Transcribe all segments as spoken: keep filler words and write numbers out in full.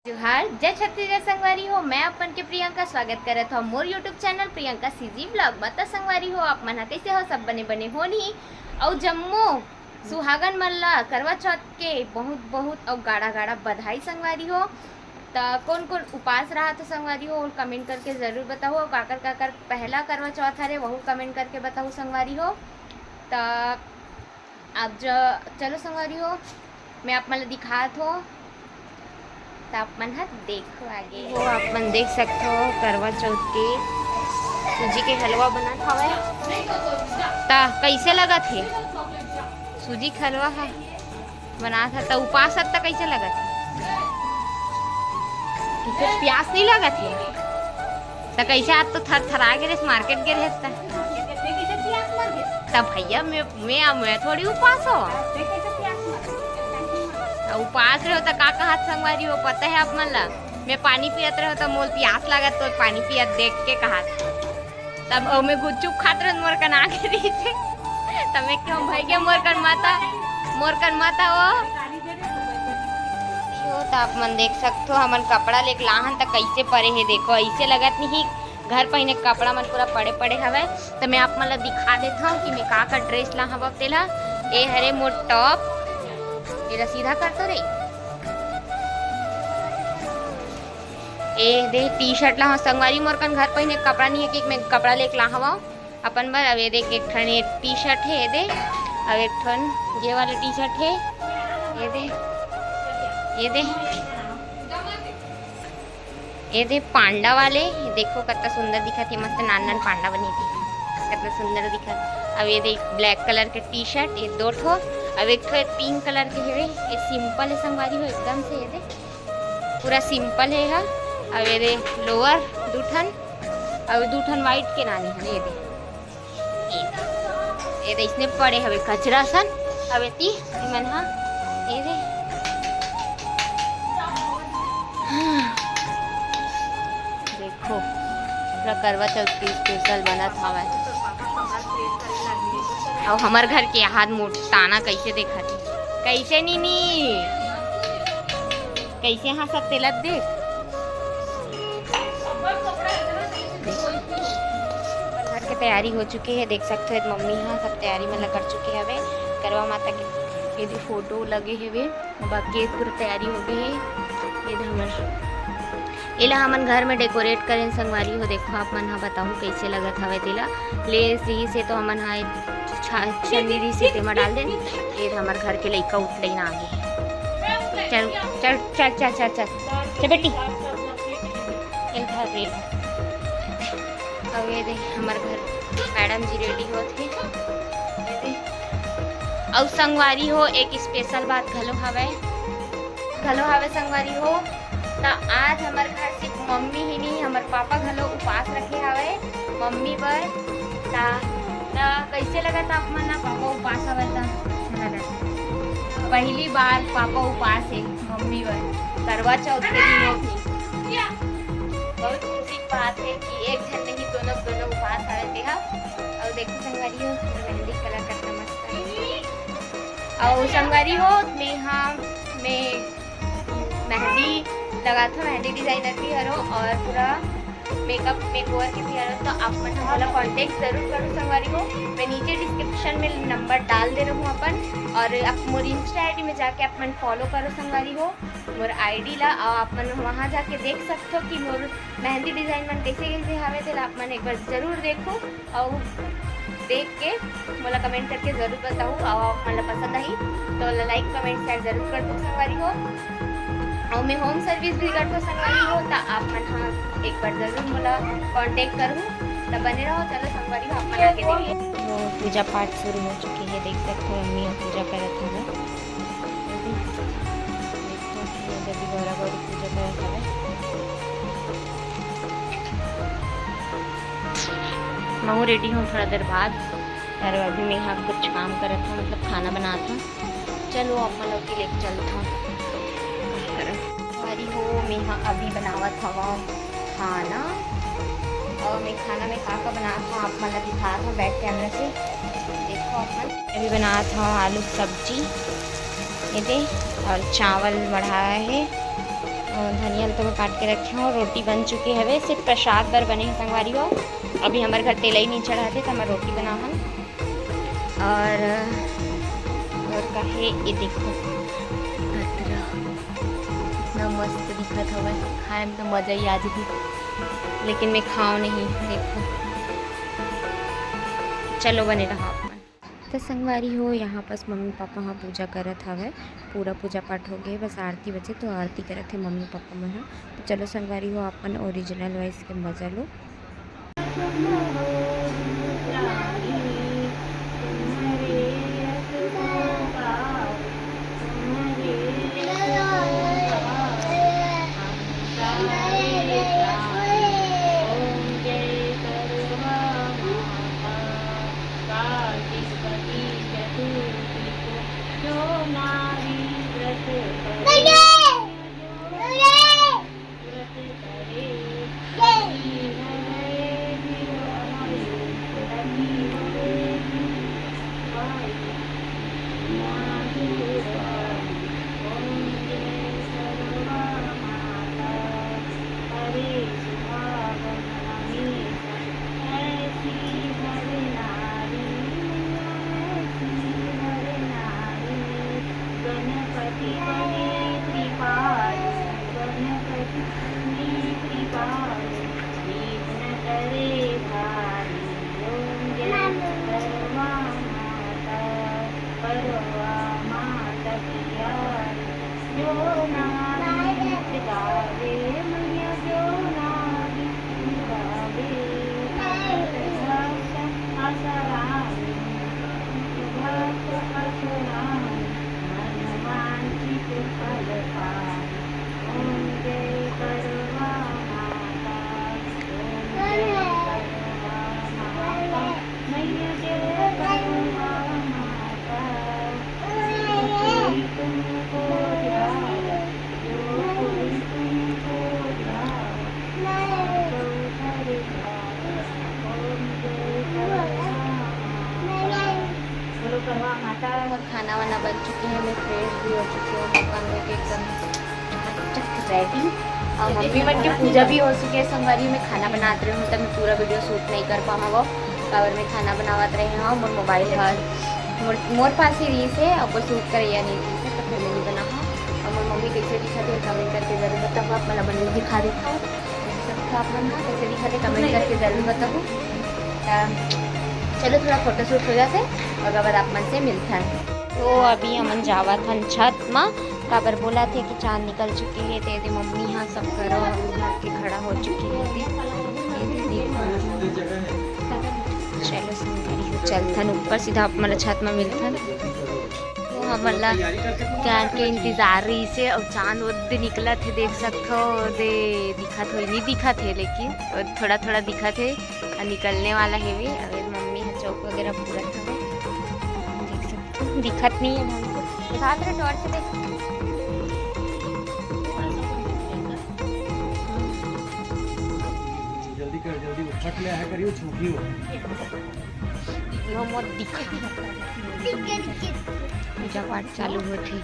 जोहार, जय छत्तीसगढ़ संगवारी हो। मैं अपन के प्रियंका, स्वागत करत हव मोर YouTube channel Priyanka CG vlog म। त संगवारी हो, आप मन ह कइसे हो? सब बने बने होही। अउ जम्मो सुहागन मन ला करवा चौथ के बहुत बहुत अउ गाड़ा गाड़ा बधाई संगवारी हो। त कोन कोन उपास रहत हो संगवारी हो, कमेंट करके जरूर बताओ। अउ काकर काकर पहला करवा चौथ हरे, वहू कमेंट करके बताओ संगवारी हो। त अब ज-, चलो संगवारी हो, मैं आप मन ल दिखात हो, त आप मन ह देखो आगे। वो आप मन देख सकत हो, करवा चौथ के सूजी के हलवा बनत हवय। त कइसे लगत हे सूजी के हलवा ह? बनात ह त उपास हस त कइसे लगत हे? कइसे प्यास नइ लगत हे? त कइसे आज तो थरथरा गे रेस, मार्केट गे रेस त? त भैया मैं, मैं, मैं थोड़ी उपास हो। त उपास रहो त का कहत संगवारी हो, पता है आप मन ला? मैं पानी पियत रहो त मोल प्यास लागत तो पानी पियत देख के कहत। तब ओमे गुपचुप खात रहन मोर कन आके रहिथे। तब मैं कहूँ, "भैया मोर कन मत आ, मोर कन मत आ वो।" यो त आप मन देख सकथो, हमन कपड़ा लेके लाहन त कइसे परे हे, देखो, अइसे लगत नहीं घर पहिने के कपड़ा मन पूरा पड़े पड़े हवय। त मैं आप मन ला दिखा देत हव कि मैं का का ड्रेस ला हवव तेला। ए हरे मोर टॉप, एला सीधा कर तो रे। ए दे टी शर्ट ला, हाँ, संगवारी मोर कन घर पहिने के कपड़ा नहीं है कि मैं कपड़ा लेके ला हवव अपन बर। अब ये देख, एक ठन ये टी शर्ट है, ये दे, अब एक ठन ये वाला टी शर्ट है, ये दे, ये दे, ये दे पांडा वाले, ये देखो कतना सुंदर दिखत हे, मस्त नान नान पांडा बने थे, कतना सुंदर दिखत। अब ये दे ब्लैक कलर के टी शर्ट, ये दो ठो, अब एक ठो पिंक कलर के हेवे, ये सिंपल है संगवारी हो एकदम से, ये दे पूरा सिंपल है हा। अब ये दे लोअर दू ठन, अब दू ठन व्हाइट के नानी हन, ये दे, ये दे इसने पड़े हवे कचरा सन। अब एती एमन हा, ये दे, देखो पूरा करवा चौथ के स्पेशल बनत हवय। अउ हमर घर के हाथ मोटाना कइसे देखत हे, कइसे नीनी? कइसे हंसत तेला देख। घर के तैयारी हो चुके हे, देख सकते हो मम्मी हा सब तैयारी मन ला कर चुके हवे करवा माता के। ये दे फोटो लगे हेवे, बाकी ये पूरा तैयारी हो गई है। ये दे हमर, एला हमन घर में डेकोरेट करेन संगवारी हो। देखो आप मन हा बताओ कइसे लगत हवे तेला। ले रही से तो हमन हा छा-, छन्नी रही से तेमा डाल देन। ये दे हमर घर के लइका उठ लेना आगे। चल, चल, चल, चल, चल, चल। चल बेटी। चल घर रे। अब ये दे हमर घर मैडम जी रेडी होत हे। ये दे। अउ संगवारी हो, एक स्पेशल बात घलो हवय, घलो हवय संगवारी हो। त आज हमर घर सिर्फ मम्मी ही नहीं, हमर पापा घलो उपास रखे हवय मम्मी बर। त, त कइसे लगत आप मन ला पापा उपास हवय त? अच्छा लगत हे। पहली बार पापा उपास हे मम्मी बर करवा चौथ के दिनों भी। बहुत खुशी की बात है कि एक झन नहीं, दोनों, दोनों उपास हवय तेहा। अउ देखो संगवारी हो, मेहंदी कलर कतना मस्त है। अउ संगवारी हो, मैं हा, मैं मेहंदी लगाथो, मेहंदी डिजाइनर भी हरो और पूरा मेकअप मेकओवर के भी हरो। तो आप मन मोला कॉन्टेक्ट जरूर करो संगवारी हो। मैं नीचे डिस्क्रिप्शन में नंबर डाल दे रहूँ अपन, और आप मोर इंस्टा आईडी में जाके आप मन फॉलो करो संगवारी हो मोर आईडी ला, और आप मन वहाँ जाके देख सकथो कि मोर मेहंदी डिजाइन मन कैसे कैसे हवे, तेला आप मन एक बार जरूर देखो। अउ देख के मोला कमेंट करके जरूर बताहू, अउ आप मन ला पसंद आही तो ओला लाइक, कमेंट, शेयर जरूर कर दो संगवारी हो। अउ मैं होम सर्विस भी करथो संगवारी हो, त आप मन हा एक बार जरूर मोला कॉन्टेक्ट करहू। त बने रहो, चलो संगवारी हो, आप मन आगे देखो। वो पूजा पाठ शुरू हो चुके हे, देख सकते हो मम्मी ह पूजा करत हवे। देखो, ये दे गौरा गौरी पूजा करत हवे। महू रेडी हूँ थोड़ा देर बाद। अरे अभी मैं यहाँ कुछ काम करत हूँ, मतलब खाना बनात हूँ। चलो आप मन लोग के लेके चलत हूँ। अरे हो, मैं यहाँ अभी बनावत हवा खाना। और मैं खाना में का का बनात हूँ आप मन ला दिखात हूँ बैक कैमरा से। देखो आप मन, अभी बनात हूँ आलू की सब्जी, ये दे, और चावल बढ़ाया है। अउ धनिया ल तो मैं काट के रखे हंव। रोटी बन चुके हवे, सिर्फ प्रसाद बर बने हे संगवारी हो। अभी हमर घर तेलई नइ चढ़ाथे, त हमर रोटी बनाहन। अउ, अउ का हे, ये देखो, अतरा इतना मस्त दिखत हवय, खाए में तो मजा ही आ जही, लेकिन मैं खाव नहीं। देखो, चलो बने रहा आप मन। तो संगवारी हो, यहाँ पास मम्मी पापा ह पूजा करत हवय। पूरा पूजा पाठ हो गए, बस आरती बचे, तो आरती करत हे मम्मी पापा मन ह। तो चलो संगवारी हो, अपन original voice के मजा लो। खाना वाना बन चुके हैं, मैं फ्रेश भी हो चुकी हूँ। अपन लोग एकदम चक रेडी। अउ मम्मी मन के पूजा भी हो चुके हैं। संगवारी, मैं खाना बनात रहे हूँ, तब मैं पूरा वीडियो शूट नहीं कर पाऊँ, काबर मैं खाना बनावत रहे हूँ। मोर मोबाइल हर मोर, मोर पास ही रही से, अउ कोई शूट करैया नहीं रही से, तो फिर मैं नहीं बना हूँ। अउ मोर मम्मी कैसे दिखत हे, कमेंट करके जरूर बताओ। आप मला बने दिखा देता हूँ, आप मन कैसे दिखत हे, कमेंट करके जरूर बताओ। त चलो, थोड़ा फोटो शूट हो जाथे, ओकर बाद आप मन से मिलथन। तो अभी हमन जावत हन छत म, काबर बोलथे कि चांद निकल चुके हे, ते दे मम्मी ह सब करो, अभी भाग के खड़ा हो चुके हे। ये दे देखो। चलो संगवारी हो, चलथन ऊपर, सीधा आप मन ल छत म मिलथन। तो हमन ला प्यार के इंतजार रहिसे, अउ चांद वो दे निकलत हे, देख सकथो, दे दिखत होई, नहीं दिखत हे, लेकिन थोड़ा थोड़ा दिखत हे। अउ निकलने वाला हेवे। अउ मम्मी ह चौक वगैरह पूरत हवे, देख सकथो, दिखत नहीं है ढंग से। दिखात रहे टॉर्च से, देख। जल्दी कर, जल्दी उठ, फट ले आया करियो, छूटी हो। यो मत दिखा। पूजा पाठ चालू होत हे।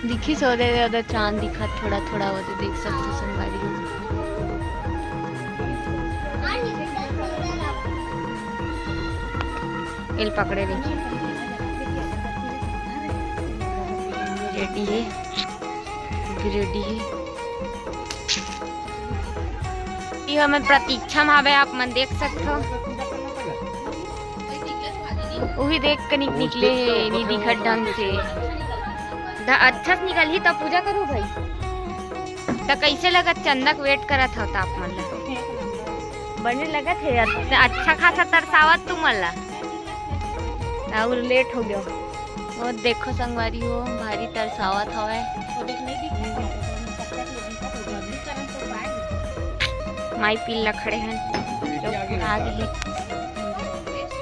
दिखिस ओदे, ओदे चांद दिखत थोड़ा थोड़ा, ओदे देख सकथो संगवारी हो। एल पकड़े रही। रेडी हे, अभी रेडी हे। ये हमन प्रतीक्षा में हवे, आप मन देख सकथो। उही देख के निक-, निकले हे, नी दिखत ढंग से। ध-, अच्छा से निकलही त पूजा करू भाई। त कैसे लगत चंदा के वेट करत हव त आप मन ला? बने लगत हे, अ-, अच्छा खासा तरसावत तुमन ला। अउ लेट हो गयो। वो देखो संगवारी हो, भारी तरसावत हवय। माई पिल्ला खड़े हैं, चौक आ गए हैं।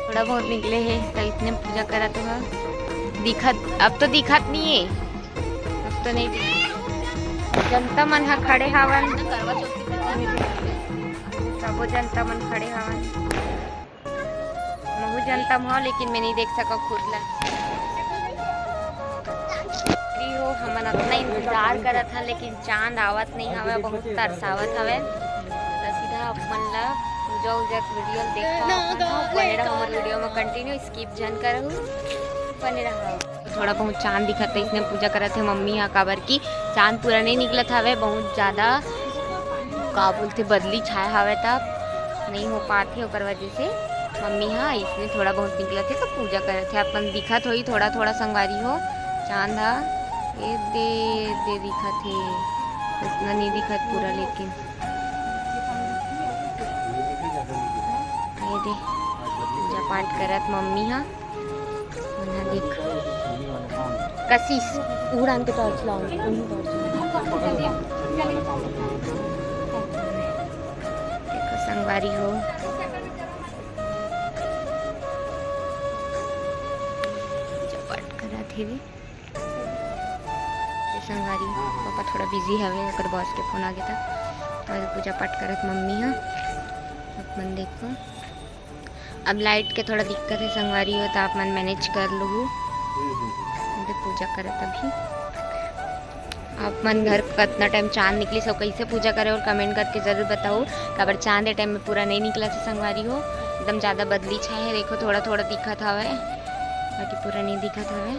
थोड़ा बहुत निकले हे तो इतने पूजा करत हो। दिखत, अब तो दिखत नहीं है, अब तो नहीं दिखत। जनता मन ह खड़े हावन, सबो जनता मन खड़े हावन। महू जनता म हव, लेकिन मैं नहीं देख सकव खुद ला। हमन अतना इंतजार करत हन, लेकिन चांद आवत नहीं हवे, बहुत तरसावत हवे। त सीधा आप मन ला पूजा उजा के वीडियो ल देखो, आप मन ह बने रहो हमर वीडियो में, कंटिन्यू स्किप झन करहु, बने रहो। थोड़ा बहुत चांद दिखत हे, इसने पूजा करत हे मम्मी हा, काबर कि चांद पूरा नहीं निकलत हवे, बहुत ज्यादा का बोलथे बदली छाया हवे, तब नहीं हो पात हे, ओकर वजह से मम्मी हा इसने थोड़ा बहुत निकलत हे तो पूजा करत हे। अपन दिखत होई थोड़ा थोड़ा संगवारी हो चांद हा, ए दे, ए दे दिखत हे, उतना नहीं दिखत पूरा, लेकिन ये दे पूजा पाठ करत मम्मी हा। ओन्हा देख, कशिश, उड़ान के टॉर्च लाओ, उन्हीं टॉर्च लाओ। देखो संगवारी हो, पूजा पाठ करत हे रे। ये संगवारी, पापा थोड़ा बिजी हवे, ओकर बॉस के फोन आ गया था। और पूजा पाठ करत मम्मी हा, अपन देखो। अब लाइट के थोड़ा दिक्कत हे संगवारी हो, तो आप मन मैनेज कर लूहू। तो पूजा करत अभी। आप मन घर कतना टाइम चांद निकलिस अउ कैसे पूजा करे, और कमेंट करके जरूर बताओ। काबर चांद ए टाइम में पूरा नहीं निकलत हे संगवारी हो, एकदम ज्यादा बदली छाए हे। देखो थोड़ा थोड़ा दिखत हवे, बाकी पूरा नहीं दिखत हवे।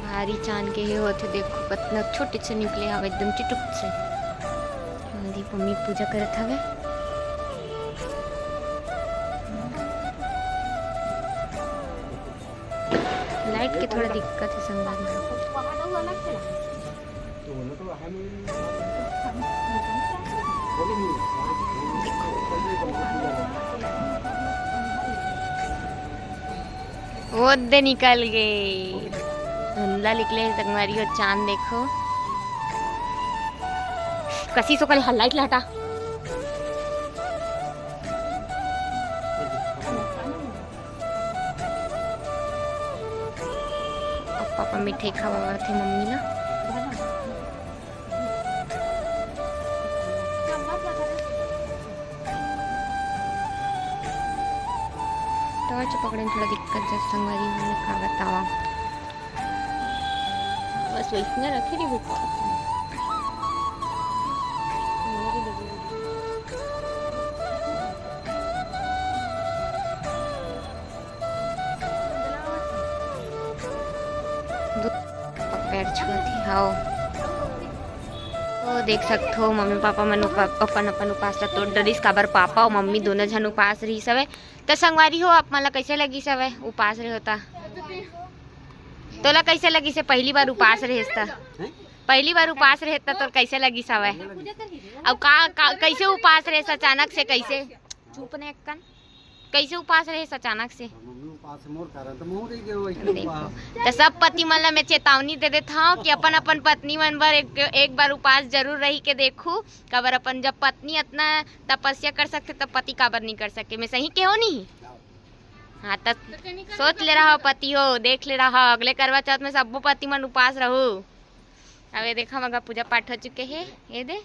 भारी चांद के हे होथे, देखो कतना छोटे से निकले हवे, एकदम चिटुक से। दीप मम्मी पूजा करत हवे। लाइट के थोड़ा दिक्कत हे संगवारी हो। वो दे निकल गए, धुंधला निकले हे संगवारी हो। चांद देखो, कसी सो कल लाइट ला हटा। अब पापा मिठाई खवावत हे मम्मी ला। टॉर्च पकड़े में थोड़ा दिक्कत जस संगवारी हो, मैं का बतावा। बस वैसने रखे रही बेटा। पैर छुअत हे, हाव। तो देख सकथो, मम्मी पापा मन उपा-, अपन अपन उपास ला तोड़ डरिस, काबर पापा अउ मम्मी दोनों झन उपास रहिस हवे। त संगवारी हो, आप मन ला कैसे लगिस हवे उपास रहे होता? तोला कैसे लगिस हे पहली बार उपास रहेस त? हैं? पहली बार उपास रहे त तोर कैसे लगिस हवे? अउ का, का, कैसे उपास रहेस अचानक से, कैसे? चुप ने एक्कन। कैसे उपास रहेस अचानक से? मम्मी उपास मोर कारण त मोर ही गयो वैसे देखो, उपास। त सब पति मन ला मैं चेतावनी दे देत हव कि अपन अपन पत्नी मन बर एक, एक बार उपास जरूर रही के देखू, काबर अपन जब पत्नी अतना तपस्या कर सकथे, तब पति काबर नहीं कर सके? मैं सही केहो नहीं? हाँ, त सोच ले रहा हो पति हो, देख ले रहा हो, अगले करवा चौथ में सब्बो पति मन उपास रहू। अब ये देखा, मगा पूजा पाठ हो चुके हे, ये दे।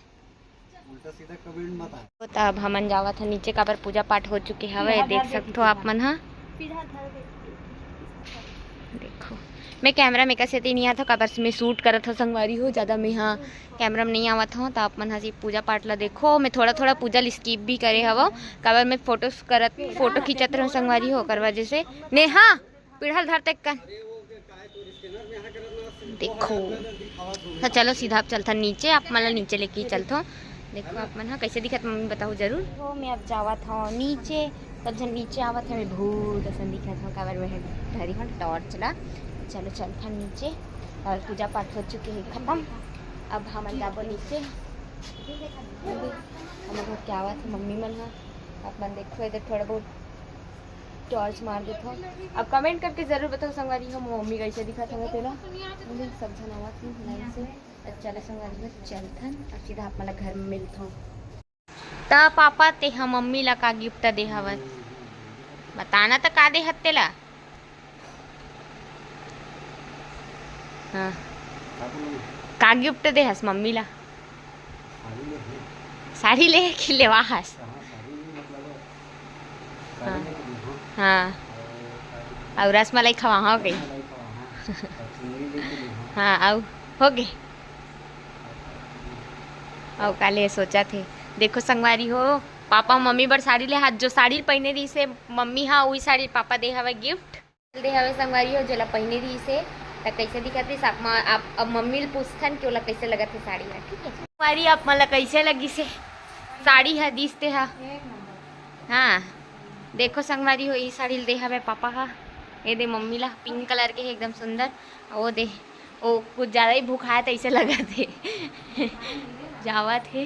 उल्टा सीधा कमेंट मत आ। त अब हमन जावत ह नीचे, काबर पूजा पाठ हो चुके हवे, देख सकथो आप मन ह। देखो, मैं कैमरा में कसे नहीं आता, काबर से मैं शूट करत हो संगवारी हो, ज्यादा मैं, हाँ, कैमरा में नहीं आवत हो, त आप मन ह सिर्फ पूजा पाठ ला देखो। मैं थोड़ा थोड़ा पूजा ल स्किप भी करे हवो, काबर मैं फोटो करत, फोटो खींचत रहूं संगवारी हो, ओकर वजह से। नेहा, पीढ़ल धर तक कन। देखो, त चलो सीधा अब चलथन नीचे, आप मन ला नीचे लेके चलथो। देखो आप मन ह कैसे दिखत, मम्मी बताओ जरूर। हो, मैं अब जावत हव नीचे, सब झन नीचे आवत हे, मैं भूत असन दिखत हव, काबर मैं धरी हव टॉर्च ला। चलो चलथन नीचे, और पूजा पाठ हो चुके हे खत्म। अब हमन जाबो नीचे, हमन घर के आवत हे मम्मी मन ह। आप मन देखो इधर थोड़ा बहुत टॉर्च मार देथव। अब कमेंट करके जरूर बताओ संगवारी हो, मम्मी कैसे दिखत हवे तेला। सब झन आवत हे लाइन से। अब चलो संगवारी हो, चलथन, अब सीधा आप मन ला घर में मिलथव। त पापा, ते ह मम्मी ला का गिफ्ट दे हवस? बताना त का दे हस तेला। हाँ। का गिफ्ट दे हस मम्मी ला? साड़ी ले कि लेवा हस? हाँ। हाँ। अउ रसमलाई खवाहा हो गई। हाँ, अउ हो गए। अउ काले सोचा थे, देखो संगवारी हो, पापा मम्मी बर साड़ी ले हाथ, जो साड़ी पहने रही से मम्मी, हाँ, वही साड़ी पापा दे हवे गिफ्ट। दे हवे संगवारी हो, जेला पहिने रहिस हे, त कइसे दिखत रहिस? आप म-, आप अब मम्मी ल पूछथन कि ओला कइसे लगत हे साड़ी ह, ठीक है? संगवारी, आप मन ला कइसे लगिस हे साड़ी ह, दिस ते ह? हाँ, देखो संगवारी हो, ई साड़ी ल दे हवे पापा ह। ये दे मम्मी ला, पिंक कलर के हे, एकदम सुंदर। ओ दे, ओ कुछ ज्यादा ही भुखाए तइसे लगत हे। जावत हे।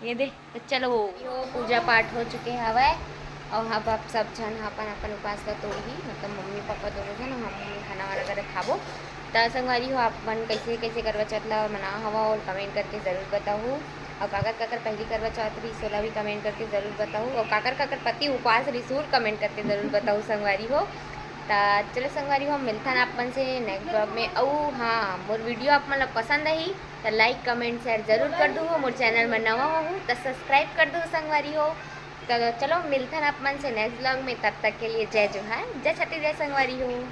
ये दे, तो चलो, यो पूजा पाठ हो चुके हवय। और अब आप सब झन ह अपन अपन उपास ला तोड़ही, मतलब मम्मी पापा दोनों झन, हम खाना वाला करे खाबो। त संगवारी हो, आप मन कैसे कैसे करवा चौथ ला मना हवा, और कमेंट करके जरूर बताहू। और काकर काकर पहली करवा चौथ रही, सोला भी कमेंट करके जरूर बताहू। और काकर काकर पति उपास रही, सूर कमेंट करके जरूर बताहू संगवारी हो। त चलो संगवारी हो, हम मिलथन आप मन से नेक्स्ट ब्लॉग में। अउ हाँ, मोर वीडियो आप मन ला पसंद आही त लाइक, कमेंट, शेयर जरूर कर दूहू। मोर चैनल में नवा होहू त सब्सक्राइब कर दूहू संगवारी हो। त चलो मिलथन आप मन से नेक्स्ट ब्लॉग में, तब तक के लिए जय जोहार, जय छत्तीसगढ़ संगवारी हो।